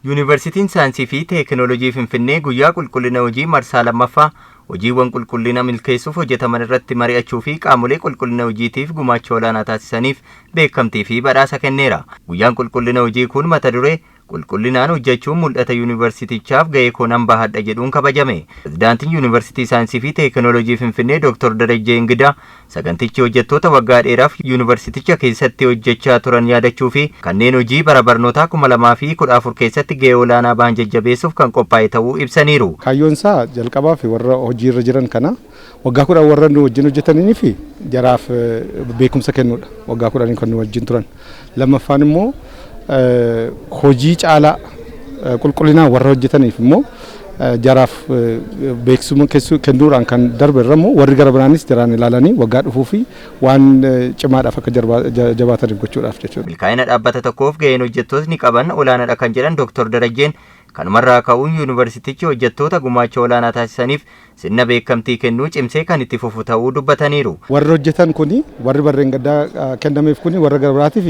Yuunivarsiitiin Saayinsii fi Teekinooloojii Finfinnee guyyaa qulqullina hojii marsaa lammaffaa hojiiwwan qulqullina milkeessuuf hojjetaman irratti mari'achuu fi qaamolee qulqullina hojiitiif gumaacha olaanaa taasisaniif beekamtii fi badhaasa kenneera. Guyyaan qulqullina hojii kun mata duree qulqullinaan hojjechuun mul'ata yuunivarsiitichaaf ga'ee koo nan bahadha jedhuun kabajame. Pirezidaantiin Yuunivarsiitii Saayinsii fi Teekinooloojii Finfinnee Dr. Darajjee Ingidaa sagantichi hojjettoota waggaa dheeraaf yuunivarsiiticha keessatti hojjechaa turan yaadachuu fi kanneen hojii bara barnootaa 2014 keessatti ga'ee olaanaa bahan jajjabeessuuf kan qophaa'e ta'uu ibsaniiru. Kaayyoon isaa jalqabaa fi warra hojiirra jiran kana waggaa 10 warra nu wajjin hojjetanii fi jaraaf beekumsa kennuudha. Waggaa 10 kan nu wajjin turan. Lammaffaan immoo hojii caalaa qulqullinaan warra hojjetaniif immoo jaraaf beeksisuma kennuudhaan kan darbe irra immoo warri gara biraanis jaraan ilaalanii waggaa dhufuu fi waan cimaadhaaf akka jabaataniif gochuudhaaf jechuudha. Milkaa'ina dhaabbata tokkoof ga'een hojjettootni qaban olaanaadha kan jedhan Dr. Darajjeen kanumarraa ka'uun yuunivarsiitichi hojjettoota gumaacha olaanaa taasisaniif sirna beekamtii kennuu cimsee kan itti fufu ta'uu dubbataniiru. Warri hojjetan kuni warri barreen gaddaa kennameef kuni warra gara biraatiif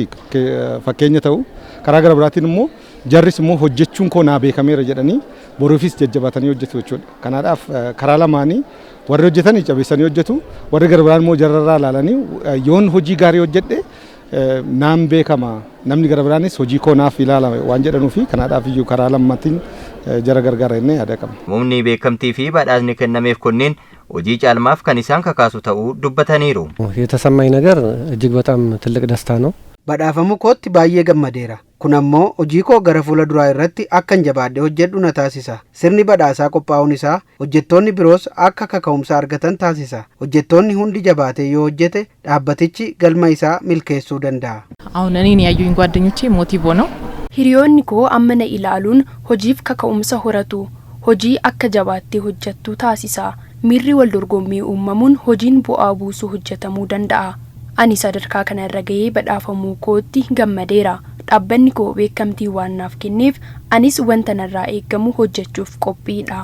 fakkeenya ta'u karaa gara biraatiin immoo jarris immoo hojjechuun koo naa beekameera jedhanii boruufis jajjabaatanii hojjetu jechuudha. Kanaadhaaf karaa lamaanii warri hojjetan jabeessanii hojjetu warri gara biraan immoo jararraa ilaalanii yoon hojii gaarii hojjedhe naan beekama namni gara biraanis hojii koo naaf ilaalama waan jedhanuu fi kanaadhaaf iyyuu karaa lammatiin jara gargaara jennee yaada qabna. Humni beekamtii fi badhaasni kennameef kunneen hojii caalmaaf kan isaan kakaasu ta'uu dubbataniiru. የተሰማኝ ነገር እጅግ በጣም ትልቅ ደስታ ነው። Badhaafamuu kootti baay'ee gammadeera. Kun ammoo hojii koo gara fuula duraa irratti akkan jabaadhee hojjedhu na taasisa. Sirni badhaasaa qophaa'uun isaa hojjettoonni biroos akka kaka'umsa argatan taasisa. Hojjettoonni hundi jabaatee yoo hojjete dhaabbatichi galma isaa milkeessuu danda'a. አሁን እኔን ያዩኝ ጓደኞቼ motive ነው Hiriyoonni koo amma na ilaaluun hojiif kaka'umsa horatu. Hojii akka jabaattee hojjettu taasisa. Miirri wal dorgommii uumamuun hojiin bu'aa buusuu hojjetamuu danda'a. Ani sadarkaa kana irra ga'ee badhaafamuu kootti gammadeera. Dhaabbanni koo beekamtii waan naaf kenneef anis wanta narraa eeggamu hojjechuuf qophiidha.